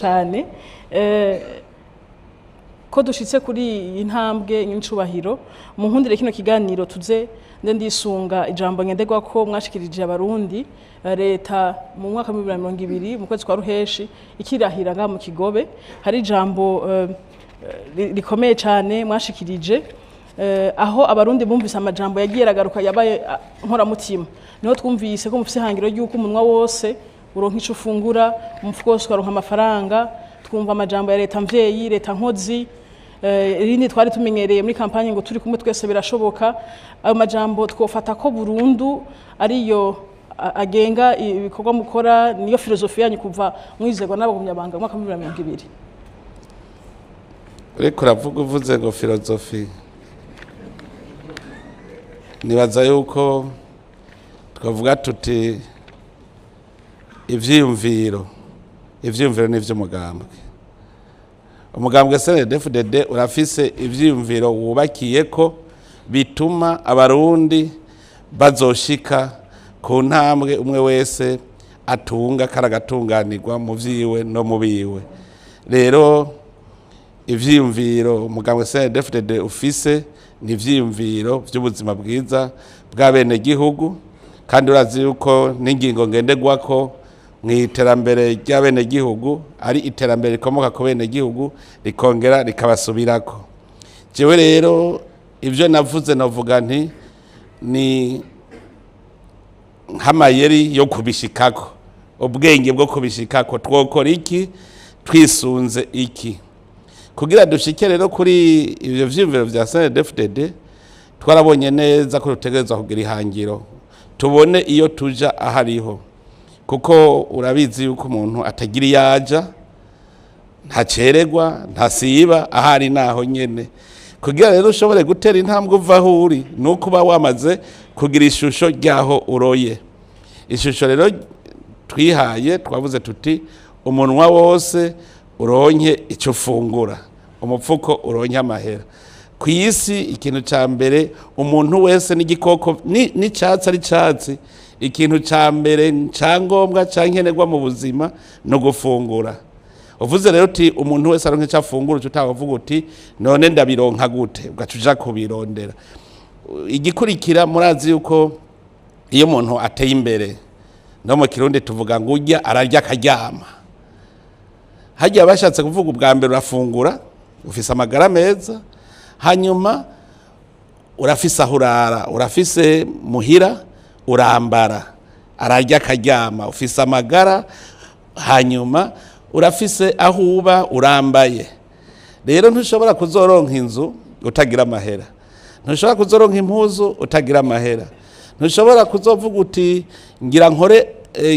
Cyane ko dushitse kuri iyi ntambwe n'incubahiro, mu nkundire kino kiganiro tuze nde ndisunga ijambo ngenderwa ko mwashikirije Abarundi, leta mu mwaka wa 2020 mu kwezi kwa Ruheshi ikirahira ngaha mu Kigobe. Hari ijambo rikomeye cyane mwashikirije, aho Abarundi bumvise amajambo yagiye aragaruka yabaye nkoramutima. Niho twumvise ko mufise ihangiro ry'uko umunwa wose uronka ico ufungura, umufuko wose ukaronka amafaranga. Twumva amajambo ya leta mvyeyi, leta nkozi, irindi twari tumenyereye muri campagne ngo "Turi kumwe twese birashoboka". Ayo majambo twofata ko burundu ariyo agenga ibikorwa mukora, niyo philosophie yanyu kuva mwizerwa n'abagumyabanga mu mwaka wa 2020? Uriko uravuga, uvuze ngo philosophie, nibaza yuko twavuga tuti ivyiyumviro ni ivy'umugambwe. Umugambwe CNDD-FDD urafise ivyiyumviro wubakiye ko bituma Abarundi bazoshika ku ntambwe umwe wese atunga karagatunganirwa mu vyiwe no mu biwe. Rero ivyiyumviro umugambwe CNDD-FDD ufise ni ivyiyumviro vy'ubuzima bwiza bw'abenegihugu, kandi urazi yuko n'ingingo ngenderwako mu iterambere ry'abenegihugu ari iterambere rikomoka ku benegihugu rikongera rikabasubirako. Jewe rero ivyo navuze, novuga nti ni nk'amayeri yo kubishikako, ubwenge bwo kubishikako, twokora iki, twisunze iki kugira dushike rero kuri ivyo vyiyumviro vya CNDD-FDD. Twarabonye neza ko dutegerezwa kugira ihangiro, tubone iyo tuja ahariho, kuko urabizi yuko umuntu atagira iyo aja ntacererwa, ntasiba ahari naho nyene. Kugira rero ushobore gutera intambwe uva aho uri, ni uko uba wamaze kugira ishusho ry'aho uroye. Ishusho rero twihaye, twavuze tuti umunwa wose uronke icyo ufungura, umupfuko uronke amahera. Ku isi ikintu cya mbere umuntu wese n'igikoko n'icyatsi ari cyatsi, ikintu cya mbere cyangombwa cya nkenerwa mu buzima ni ugufungura. Uvuze rero uti umuntu wese aronke icyo afungura, uca utavuga uti none ndabironka gute? Ugaca uja kubirondera. Igikurikira, murazi yuko iyo umuntu ateye imbere, no mu Kirundi tuvuga ngo urya ararya akaryama. Hajya bashatse kuvuga, ubwa mbere urafungura, ufise amagara meza, hanyuma urafise aho urara, urafise muhira, urambara. Ararya akaryama, ufise amagara, hanyuma urafise aho uba, urambaye. Rero ntushobora kuzoronka inzu utagira amahera, ntushobora kuzoronka impuzu utagira amahera, ntushobora kuzovuga uti ngira nkore,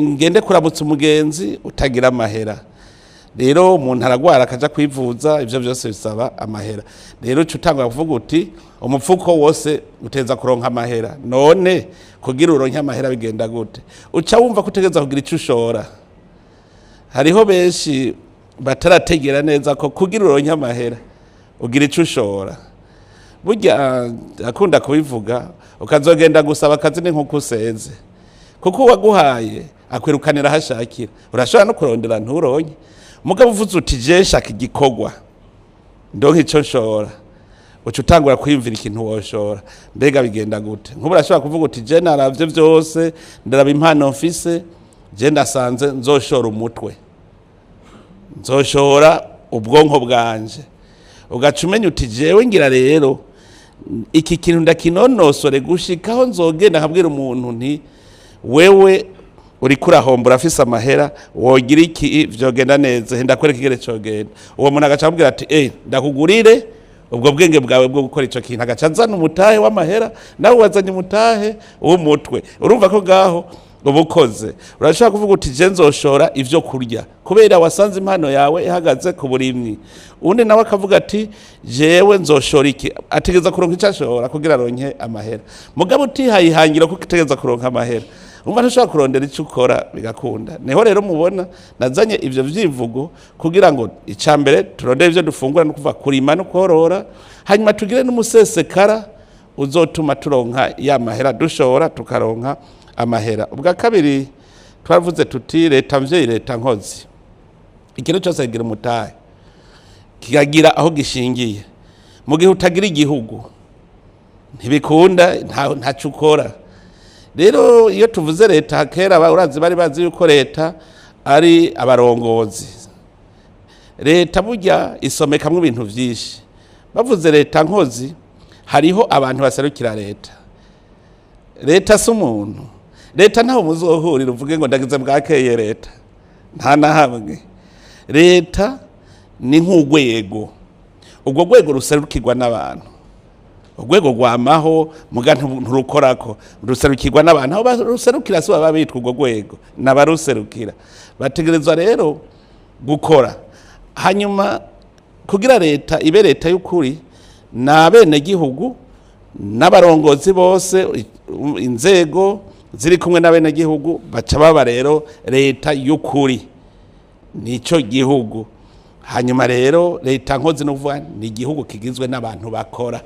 ngende kuramutsa umugenzi utagira amahera. Rero umuntu aragwara akaja kwivuza, ivyo byose bisaba amahera. Rero uca utangura kuvuga uti umupfuko wose uteza kuronka amahera. None kugira uronke amahera bigenda gute? Uca wumva ko utegereza kugira ico ushora. Hariho benshi batarategera neza ko kugira uronke amahera ugira ico ushora. Burya akunda kubivuga, ukazogenda gusaba akazi ni nkuko useze, kuko uwaguhaye akwirukanira aho ashakira. Urashobora no kurondera nturonke. Mugabo uvuze uti je nshaka igikorwa, ndonke ico nshora, uca utangura kwiyumvira ikintu woshora. Mbega bigenda gute? Nk'ubu urashobora kuvuga uti je naravye vyose, ndaraba impano mfise, je ndasanze nzoshora umutwe, nzoshora ubwonko bwanje. Ugaca umenya uti jewe ngira rero iki kintu ndakinonosore gushikaho nzogenda nkabwira umuntu nti wewe uriko urahomba, urafise amahera, wogira iki vyogenda neza, he ndakwereka ingene cogenda. Uwo muntu agaca amubwira ati ndakugurire ubwo bwenge bwawe bwo gukora ico kintu, agaca azana umutahe w'amahera, nawe wazanye umutahe w'umutwe. Urumva ko ngaho uba ukoze. Urashobora kuvuga uti je nzoshora ivyo kurya, kubera wasanze impano yawe ihagaze ku burimyi. Undi nawe akavuga ati jewe nzoshora iki. Ategeza kuronka icyo ashora kugira aronke amahera. Mugabo utihaye ihangiro kuko utegeza kuronka amahera, umva ntushobora kurondera icyo ukora bigakunda. Niho rero mubona nazanye ivyo vyivugo kugira ngo icya mbere turondere ivyo dufungura, no kuva kurima no korora, hanyuma tugire n'umusesekara uzotuma turonka ya mahera dushora, tukaronka amahera. Ubwa kabiri twavuze tuti leta mvyeyi, leta nkozi. Ikintu cyose kigira umutahe, kikagira aho gishingiye. Mu gihe utagira igihugu ntibikunda, ntaco ukora. Rero iyo tuvuze leta, kera urazi bari bazi yuko leta ari abarongozi. Leta burya isomekamwo ibintu vyinshi. Bavuze leta nkozi, hariho abantu baserukira leta. Leta si umuntu. Leta ntaho muzohurira uvuge ngo ndagize bwakeye leta, nta na hamwe. Leta ni nk'urwego, urwo rwego ruserukirwa n'abantu. Urwego rwamaho muga nturukorako, ruserukirwa n'abantu. Aho baruserukira si baba bitwa urwo rwego, n'abaruserukira bategerezwa rero gukora. Hanyuma kugira leta ibe leta y'ukuri, ni abenegihugu n'abarongozi bose, inzego ziri kumwe n'abenegihugu, baca baba rero leta y'ukuri, nico gihugu. Hanyuma rero leta nkozi nuvuga ni igihugu kigizwe n'abantu bakora,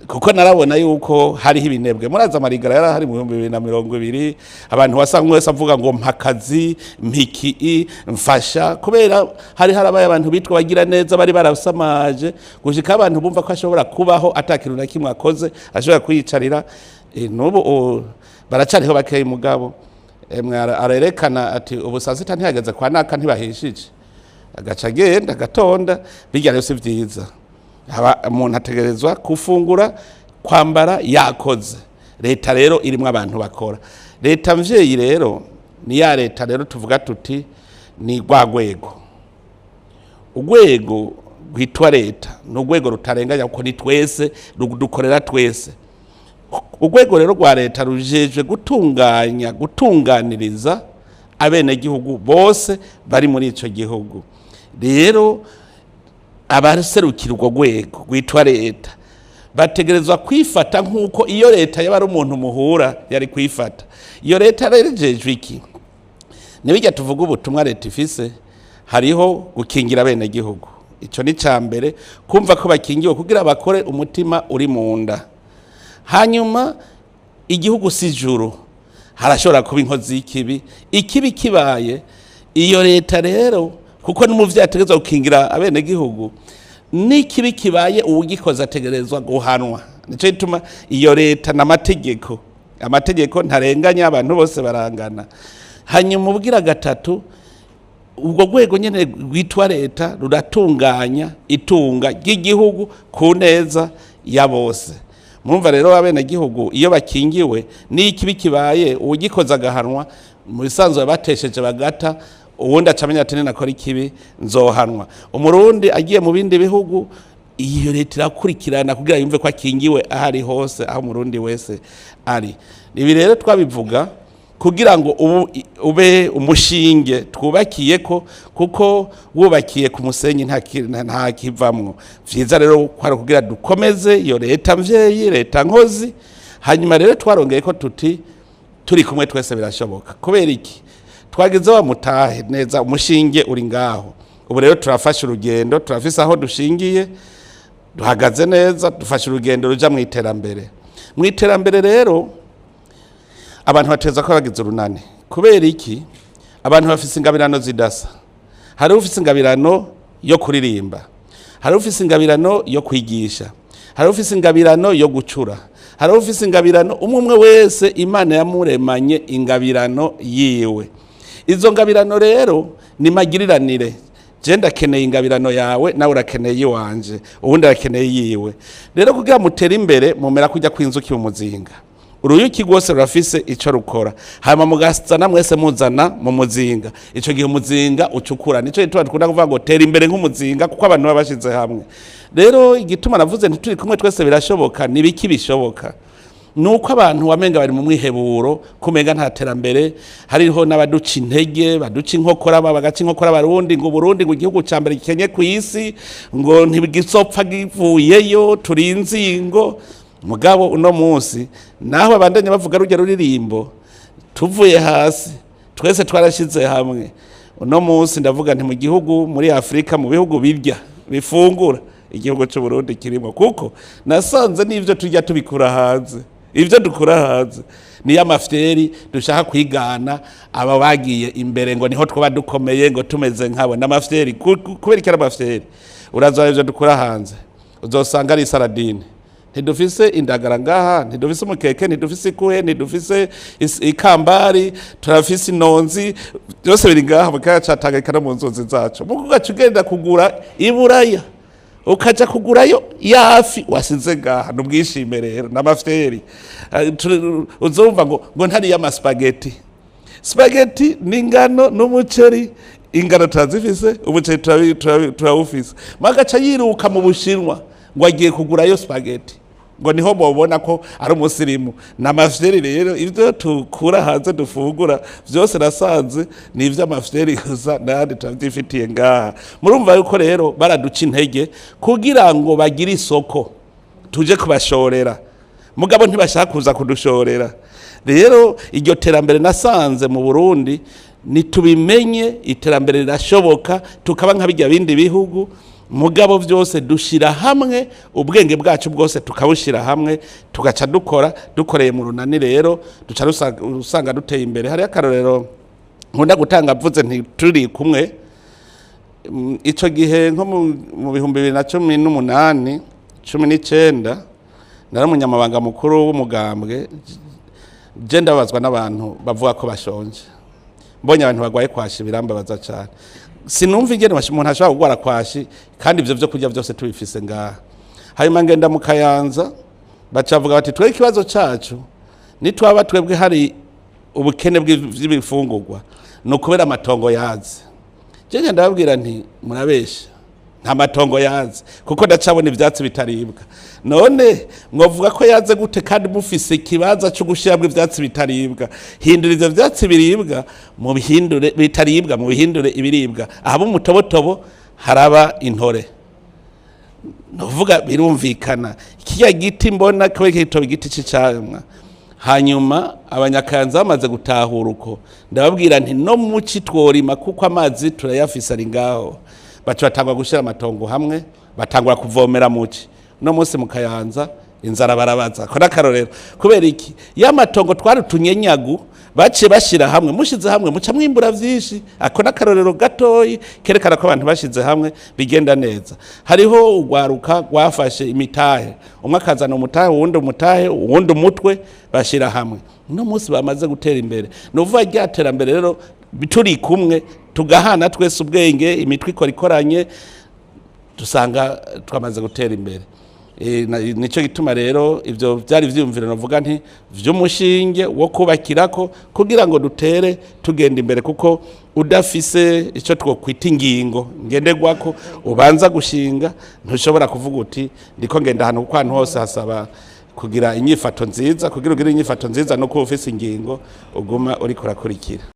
kuko narabona yuko hariho ibinebwe. Murazi amarigara yari ahari mu 2020, abantu wasanga wese avuga ngo mpa akazi, mpiki, mfasha, kubera hari harabaye abantu bitwa bagira neza bari barasamaje gushika abantu bumva ko ashobora kubaho atakintu na kimwe akoze, ashobora kwiyicarira. N'ubu baracariho bakeyi, mugabo arerekana ati ubu saa sita ntihageze kwa naka ntibahishije, agaca agenda agatonda. Bijya rero si vyiza. Umuntu ategerezwa gufungura, kwambara yakoze. Leta rero irimwo abantu bakora. Leta mvyeyi rero ni ya leta rero tuvuga tuti ni rwa rwego, urwego rwitwa leta ni urwego rutarenganya, kuko ni twese dukorera twese. Urwego rero rwa leta rujejwe gutunganya, gutunganiriza abenegihugu bose bari muri ico gihugu. Rero abaserukira urwo rwego rwitwa leta bategerezwa kwifata nk'uko iyo leta yaba ari umuntu muhura yari kwifata. Iyo leta rero ijejwe iki? Nibijya tuvuga ubutumwa leta ifise, hariho gukingira abenegihugu. Ico ni ca mbere, kumva ko bakingiwe kugira bakore umutima uri mu nda. Hanyuma igihugu si ijuru, harashobora kuba inkozi y'ikibi. Ikibi kibaye, iyo leta rero, kuko n'umuvyeyi ategerezwa gukingira abenegihugu, n'ikibi kibaye uwugikoze ategerezwa guhanwa. Nico gituma iyo leta n'amategeko, amategeko ntarenganya, abantu bose barangana. Hanyuma ubwira gatatu, ubwo rwego nyene rwitwa leta ruratunganya itunga ry'igihugu ku neza ya bose. Murumva rero abenegihugu iyo bakingiwe, n'ikibi kibaye uwugikoze agahanwa, mu bisanzwe batesheje bagata, uwundi acamenya ati ninakora ikibi nzohanwa. Umurundi agiye mu bindi bihugu, iyo leta irakurikirana kugira yumve ko akingiwe aho ari hose, aho umurundi wese ari. Ibi rero twabivuga kugira ngo ube umushinge twubakiye ko, kuko wubakiye ku musenyi nta kivamwo. Vyiza rero kwari kugira dukomeze iyo leta mvyeyi, leta nkozi. Hanyuma rero twarongeye ko tuti turi kumwe twese birashoboka. Kubera iki? Twageze wa mutahe neza, umushinge uri ngaho. Ubu rero turafashe urugendo, turafise aho dushingiye, duhagaze neza, dufashe urugendo ruja mu iterambere. Mu iterambere rero abantu bateza ko bagize urunani. Kubera iki? Abantu bafise ingabirano zidasa. Hari ufise ingabirano yo kuririmba, hari ufise ingabirano yo kwigisha, hari ufise ingabirano yo gucura, hari ufise ingabirano. Umwe umwe wese Imana yamuremanye ingabirano yiwe. Izo ngabirano rero ni magiriranire. Je ndakeneye ingabirano yawe, nawe urakeneye iwanje, uwundi arakeneye yiwe. Rero kugira mutere imbere, mumera kujya kw'inzuki mu muzinga. Uruyuki rwose rurafise ico rukora, hanyuma mugasana mwese muzana mu muzinga. Ico gihe umuzinga ucukura. Nico gituma dukunda kuvuga ngo tera imbere nk'umuzinga, kuko abantu baba bashize hamwe. Rero igituma navuze nti turi kumwe twese birashoboka, ni biki bishoboka? Nuko abantu wamenga bari mu mwiheburo, kumenga nta terambere. Hariho n'abaduca intege, baduca inkokora, bagaca inkokora abarundi ngo Burundi ngo igihugu ca mbere gikenye ku isi, ngo ntigisopfa givuyeyo, turi inzingo. Mugabo uno munsi naho babandanya bavuga rujya ruririmbo, tuvuye hasi twese twarashize hamwe. Uno munsi ndavuga nti mu gihugu muri Afrika, mu bihugu birya bifungura, igihugu cy'u Burundi kirimo, kuko nasanze n'ivyo turya tubikura hanze. Ivyo dukura hanze niyo amafyeri dushaka kwigana aba bagiye imbere, ngo niho twaba dukomeye, ngo tumeze nkabo. N'amafyeri. Kubera iki ari amafyeri? Uraza ivyo dukura hanze, uzosanga ari isaradine. Ntidufise indagara ngaha, ntidufise umukeke, ntidufise ikuhe, ntidufise ikambari, turafise inonzi. Byose biri ngaha mu kiyaga ca Tanganyika no mu nzuzi zacu. Muko ugaca ugenda kugura iburaya, ukaja kugurayo yafi wasize ngaha. N'ubwishime rero n'amafyeri. Uzumva ngo ntariyo amaspaghetti. Spaghetti ni ingano n'umuceri. Ingano turazifise, umuceri turawufise. Magaca yiruka mu Bushinwa ngo agiye kugurayo spaghetti, ngo niho mubona ko ari umusirimu. N'amafyeri rero. Ibyo tukura hanze dufungura byose nasanze ni iby'amafyeri gusa, n'ayandi turabyifitiye ngaha. Murumva yuko rero baraduca intege kugira ngo bagire isoko tuje kubashorera, mugabo ntibashaka kuza kudushorera. Rero iryo terambere nasanze mu Burundi, nitubimenye, iterambere rirashoboka, tukaba nka bijya bindi bihugu. Mugabo byose dushira hamwe, ubwenge bwacu bwose tukabushira hamwe, tugaca dukora dukoreye mu runani. Rero duca usanga duteye imbere. Hariyo akarorero nkunda gutanga, mvuze nti turi kumwe. Ico gihe nko mu 2018, 19, nari umunyamabanga mukuru w'umugambwe. Je ndabazwa n'abantu bavuga ko bashonje. Mbonye abantu barwaye kwashi birambabaza cyane. Sinumva ingene umuntu ashobora kurwara kwashi kandi ivyo vyo kurya byose tubifise ngaha. Hanyuma ngenda mu Kayanza, baca bavuga bati: "Twebwe ikibazo cacu nitwaba twebwe hari ubukene bw'ibifungurwa, ni ukubera amatongo yaze." Je ndababwira nti: "Murabesha, nta matongo yaze, kuko ndacabona ivyatsi bitaribwa. None mwovuga ko yaze gute kandi mufise ikibanza cyo gushiramwo ivyatsi bitaribwa? Hindura ivyo vyatsi biribwa, mubihindure bitaribwa, mubihindure ibiribwa. Ahaba umutobotobo haraba intore." Nuvuga birumvikana, kirya giti mbona kubera kitoba igiti c'icamwa. Hanyuma Abanyakayanza bamaze gutahura uko, ndababwira nti: "No muci tworima, kuko amazi turayafise ari ngaho." Baca batangura gushira amatongo hamwe, batangura kuvomera muci. No munsi mu Kayanza inzara barabaza ko n'akarorero. Kubera iki? Ya matongo twari utunyenyagu, baciye bashira hamwe. Mushize hamwe muca mwimbura vyinshi. Ako n'akarorero gatoyi kerekana ko abantu bashize hamwe bigenda neza. Hariho urwaruka rwafashe imitahe, umwe akazana umutahe, uwundi umutahe, uwundi umutwe, bashira hamwe. Uno munsi bamaze gutera imbere. Ni ukuvuga rya terambere rero, turi kumwe, tugahana twese ubwenge, imitwe ikora ikoranye, dusanga twamaze gutera imbere. Nico gituma rero ivyo vyari vyiyumviro novuga nti vy'umushinge wo kubakirako kugira ngo dutere tugenda imbere, kuko udafise ico twokwita ingingo ngenderwako ubanza gushinga, ntushobora kuvuga uti ndiko ngenda ahantu, kuko ahantu hose hasaba kugira inyifato nziza. Kugira ugire inyifato nziza no kuba ufise ingingo uguma uriko urakurikira.